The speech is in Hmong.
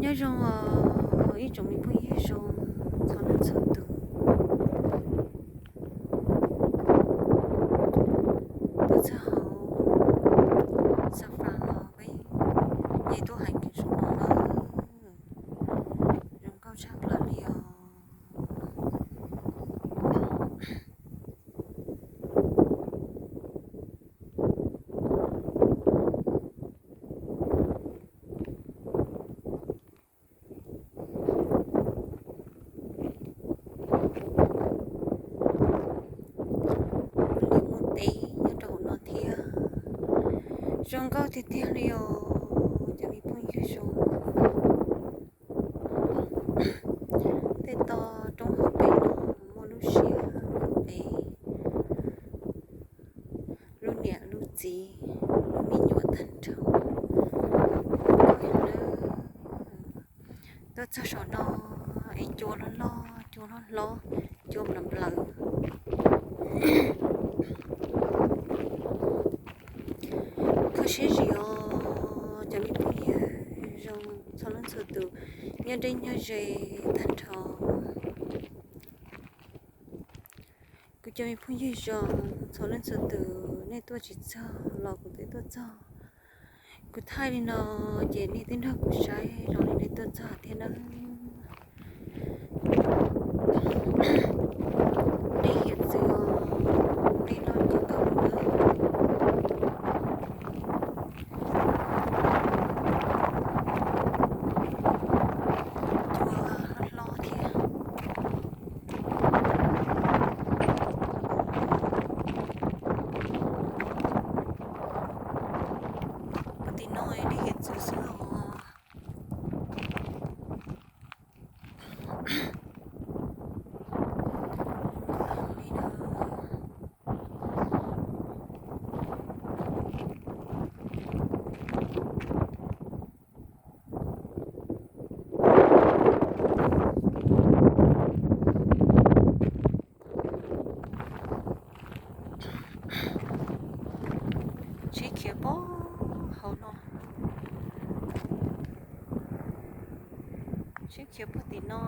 Nyob zoo os ib tsoom me phooj ywg zoo txhua leej txhua tus. Tuaj txog hauv Xav Fas los peb yeej tuaj hais nkees zoo no na. Zoo nkauj tshaj plaws li os. Muaj liaj muaj teb nyob rau hauv no thiab. Zoo nkauj tiag tiag li os cov me phooj ywg zoo. Tej toj roob hauv pes no muaj lub siab lub ntev, lub niam lub txiv, lub me nyuam tag nrho. Tuaj txog saum no es cua loj loj, cua hlob hlob, cua nplawm nplawm. Kho siab zim os cov me phooj ywg zoo txhua leej txhua tus, nyob deb nyob ze tag nrho. Kuv cov me phooj ywg zoo txhua leej txhua tus, nej tuaj tsis txog los kuv twb tuaj txog. Kuv thaij li no ces nej twb nrog kuv saib los li nej tuaj txog thiab nawb. Dej hiav txwv, dej loj kawg nkaus li. Cua hlob hlob thiab. Puag tim no dej hiav txwv xwb os. Tsheb khiav puag hauv no, tsheb khiav puag tim no.